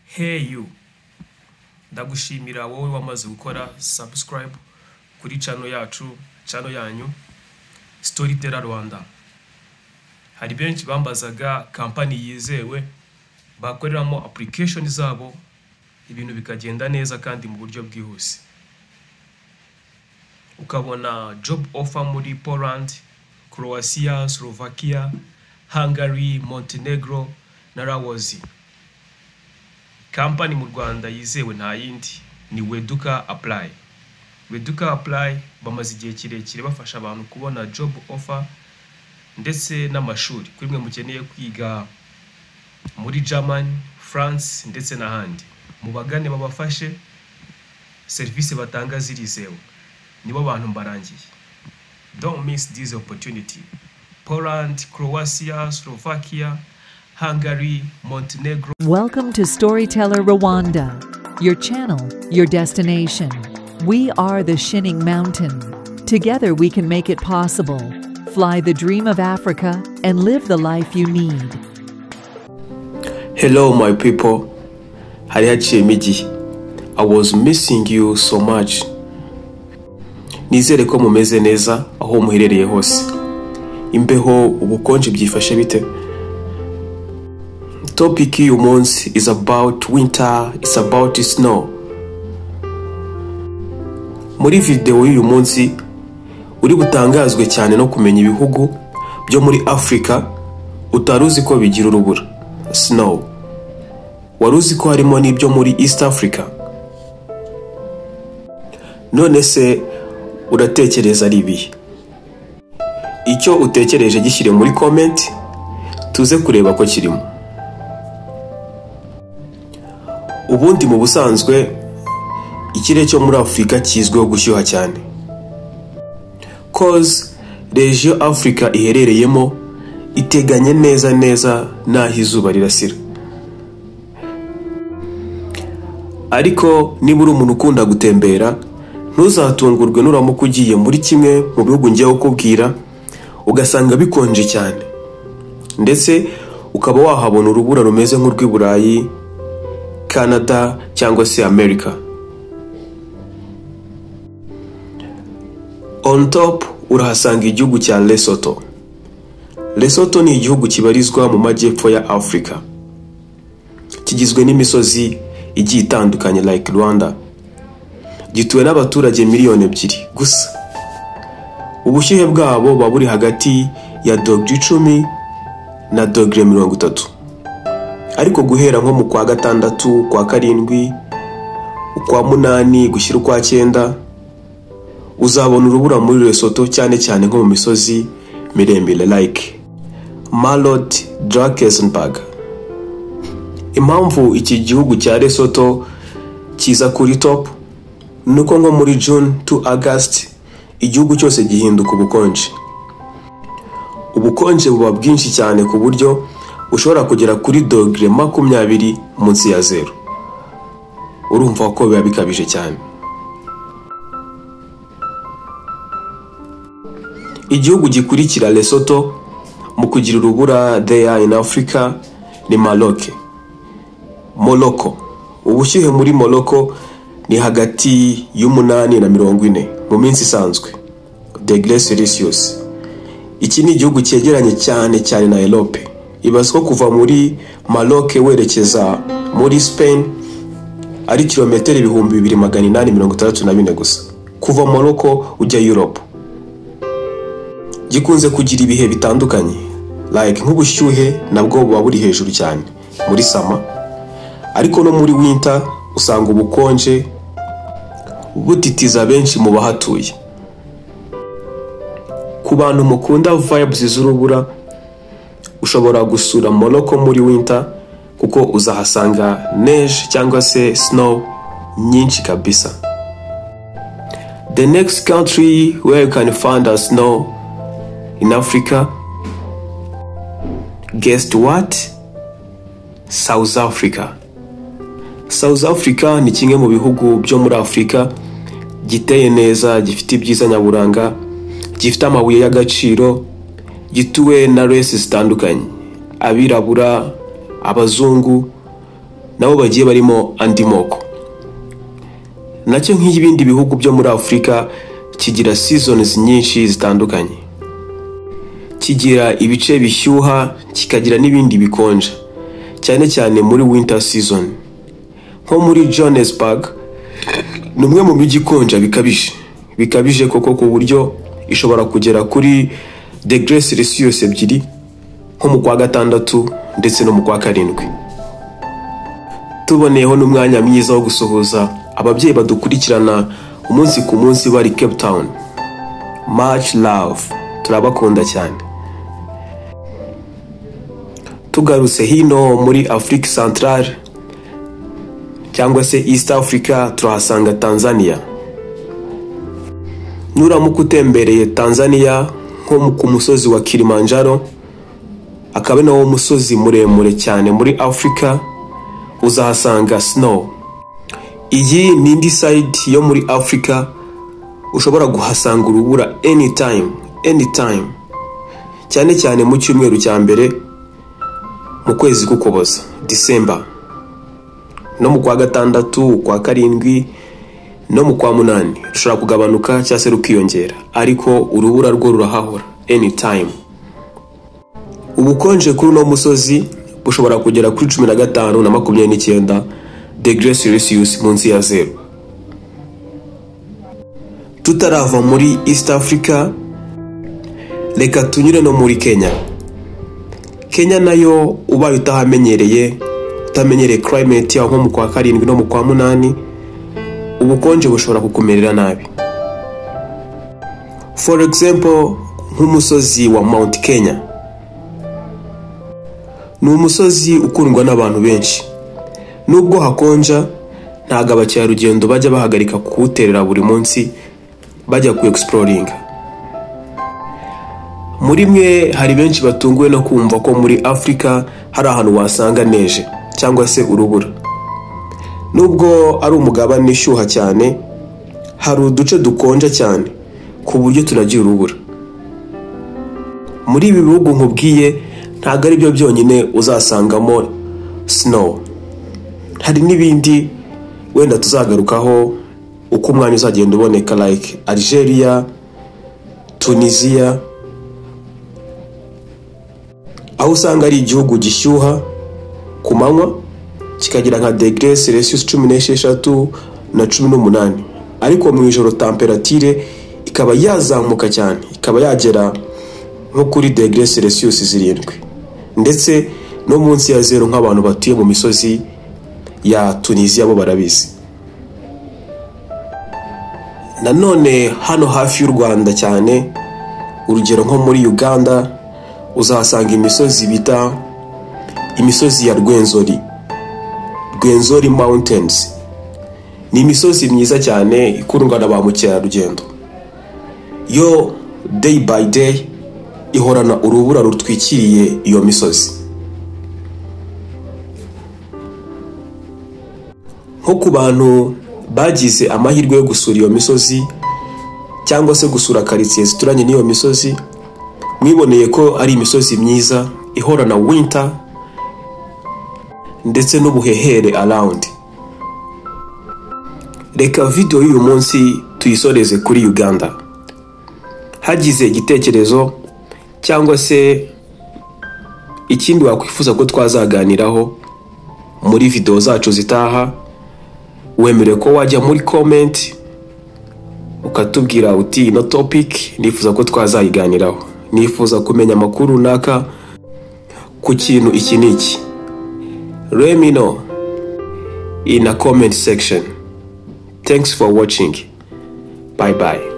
Hey you, ndagushimira wowe wamaze gukora subscribe kuri channel yacu, channel yanyu Storyteller Rwanda. Hari benshi bambazaga kampani yizewe bakoreramo application zabo, ibintu bikagenda neza kandi mu buryo bwihuse. Ukabona job offer muri Poland, Croatia, Slovakia, Hungary, Montenegro na Laos. Kampani mu Rwanda yizewe nta yindi ni Weduka Apply. Weduka Apply bamaze igihe kirekire bafasha abantu kubona job offer ndetse n'amashuri kuri mwe mukeneye kwiga muri Germany, France ndetse n'ahandi. Mubagane babafashe, serivisi batanga zirizewe. Nibo bantu mbarangiye. Don't miss this opportunity. Poland, Croatia, Slovakia, Hungary, Montenegro. Welcome to Storyteller Rwanda, your channel, your destination. We are the Shinning Mountain. Together we can make it possible. Fly the dream of Africa and live the life you need. Hello my people. Hari haciyemo igihe. I was missing you so much. Nizere ko mumeze neza aho muherereye hose. Imbeho, ubukonje byifashe bite? Topic y'uyu munsi is about winter, it's about snow. Muri video y'uyu munsi uri butangazwe cyane no kumenya ibihugu byo muri Africa utari uzi ko bigira urubura, snow. Wari uzi ko harimo n'ibyo muri East Africa? None se uratekereza ari ibihe? Icyo utekereje gishyire muri comment tuze kureba ko kirimo. Ubundi mu busanzwe ikirere cyo muri Afurika kizwiho gushyuha cyane. Cause region Africa iherereyemo iteganye neza neza n'aho izuba rirasira. Ariko niba uri umuntu ukunda gutembera, ntuzatungurwe nuramuka ugiye muri kimwe mu bihugu ngiye kukubwira ugasanga bikonje cyane, ndetse ukaba wahabona urubura rumeze nk'urw'i Burayi, Canada cyangwa se America. On top urahasanga igihugu cya Lesotho. Lesotho ni igihugu kibarizwa mu majyepfo ya Africa. Kigizwe n'imisozi igiye itandukanye like Rwanda. Gituwe n'abaturage 2 miliyoni gusa. Ubushyuhe bwabo buba buri hagati ya dogere 10 na dogere 30. Ariko guhera nko mu kwa 6, kwa 7, ukwa 8 gushyira ukwa 9, uzabona urubura muri Lesotho cyane cyane nko mu misozi miremire like Malot Drakensberg. Impamvu iki gihugu cya Lesotho kiza kuri top nuko nko muri June to August igihugu cyose gihinduka ubukonje. Ubukonje buba bwinshi cyane ku buryo ushobora kugera kuri dogere 20 munsi ya zero. Urumva ko biba bikabije cyane. Igihugu gikurikira Lesotho mu kugira urubura there in Africa ni Maroc. Morocco. Ubushyuhe muri Morocco ni hagati y'8 na 40 mu minsi isanzwe, degre Celsius. Iki ni igihugu cyegeranye cyane cyane na Europe. Ibaze ko kuva muri Maroc werekeza muri Spain ari kilometero 2864 gusa. Kuva Morocco ujya Europe. Gikunze kugira ibihe bitandukanye like nk'ubushyuhe nabwo buba buri hejuru cyane muri summer, ariko no muri winter usanga ubukonje butitiza benshi mu bahatuye. Ku bantu mukunda vibes z'urubura, ushobora gusura Morocco muri winter kuko uzahasanga neige cyangwa se snow nyinshi kabisa. The next country where you can find a snow in Africa, guess what? South Africa. South Africa ni kimwe mu bihugu byo muri Afrika giteye neza, gifite ibyiza nyaburanga, gifite amabuye y'agaciro, gituwe na race zitandukanye, abirabura, abazungu. Nabo bagiye barimo andi moko. Nacyo nk'ibindi bihugu byo muri Afurika kigira seasons nyinshi zitandukanye. Kigira ibice bishyuha, kikagira n'ibindi bikonja, cyane cyane muri winter season. Nko muri Johannesburg ni umwe mu mijyi ikonja bikabije, bikabije koko, ku buryo ishobora kugera kuri degre Celsius 2 nko mu kwa gatandatu ndetse no mu kwa karindwi. Tuboneyeho n'umwanya mwiza wo gusuhuza ababyeyi badukurikirana umunsi ku munsi bari Cape Town. Much love, turabakunda cyane. Tugarutse hino muri Afrique Centrale cyangwa se East Africa, turahasanga Tanzania. Nuramuka utembereye Tanzania nko ku musozi wa Kilimanjaro, akaba ari nawo musozi muremure cyane muri Africa, uzahasanga snow. Iyi ni indi side yo muri Africa ushobora guhasanga urubura anytime, anytime, cyane cyane mu cyumweru cya mbere mu kwezi k'Ukuboza, December, no mu kwa gatandatu, kwa karindwi no mu kwa munani rushobora kugabanuka cyangwa se rukiyongera, ariko urubura rwo rurahahora anytime. Ubukonje kuri uno musozi bushobora kugera kuri 15 na 29 degre Celsius munsi ya zero. Tutarava muri East Africa, reka tunyure no muri Kenya. Kenya nayo ubaye utahamenyereye, utamenyereye climate yaho nko mu kwa karindwi no mu kwa munani, ubukonje bushobora kukumerera nabi. For example, nk'umusozi wa Mount Kenya ni umusozi ukundwa n'abantu benshi. Nubwo hakonja, ntabwo abakerarugendo bajya bahagarika kuwuterera buri munsi bajya ku exploring. Muri mwe hari benshi batunguwe no kumva ko muri Afrika hari ahantu wasanga neje cyangwa se urubura. Nubwo ari umugabane ushyuha cyane, hari uduce dukonja cyane ku buryo tunagira urubura. Muri ibi bihugu nkubwiye ntabwo ari byo byonyine uzasangamo snow. Hari n'ibindi wenda tuzagarukaho uko umwanya uzagenda uboneka, like Algeria, Tunisia, aho usanga ari igihugu gishyuha ku manywa kikagira nka degre Celsius 16 na 18, ariko mu ijoro temperature ikaba yazamuka cyane, ikaba yagera nko kuri degre Celsius 7 ndetse no munsi ya zero, nk'abantu batuye mu misozi ya Tunisia bo barabizi. Nanone hano hafi y'u Rwanda cyane, urugero nko muri Uganda uzahasanga imisozi bita imisozi ya Rwenzori, Rwenzori Mountains. Ni imisozi myiza cyane ikundwa na ba mukerarugendo. Yo day by day ihorana urubura rutwikiriye iyo misozi. Nko ku bantu bagize amahirwe yo gusura iyo misozi cyangwa se gusura karitsiye zituranye n'iyo misozi, mwiboneye ko ari imisozi myiza ihorana winter ndetse n'ubuhehere around. Reka video y'uyu munsi tuyisoreze kuri Uganda. Hagize igitekerezo cyangwa se ikindi wakwifuza ko twazaganiraho muri video zacu zitaha, wemerewe ko wajya muri comment ukatubwira uti ino topic nifuza ko twazayiganiraho, nifuza kumenya amakuru runaka ku kintu iki n'iki. Let me know in a comment section. Thanks for watching. Bye bye.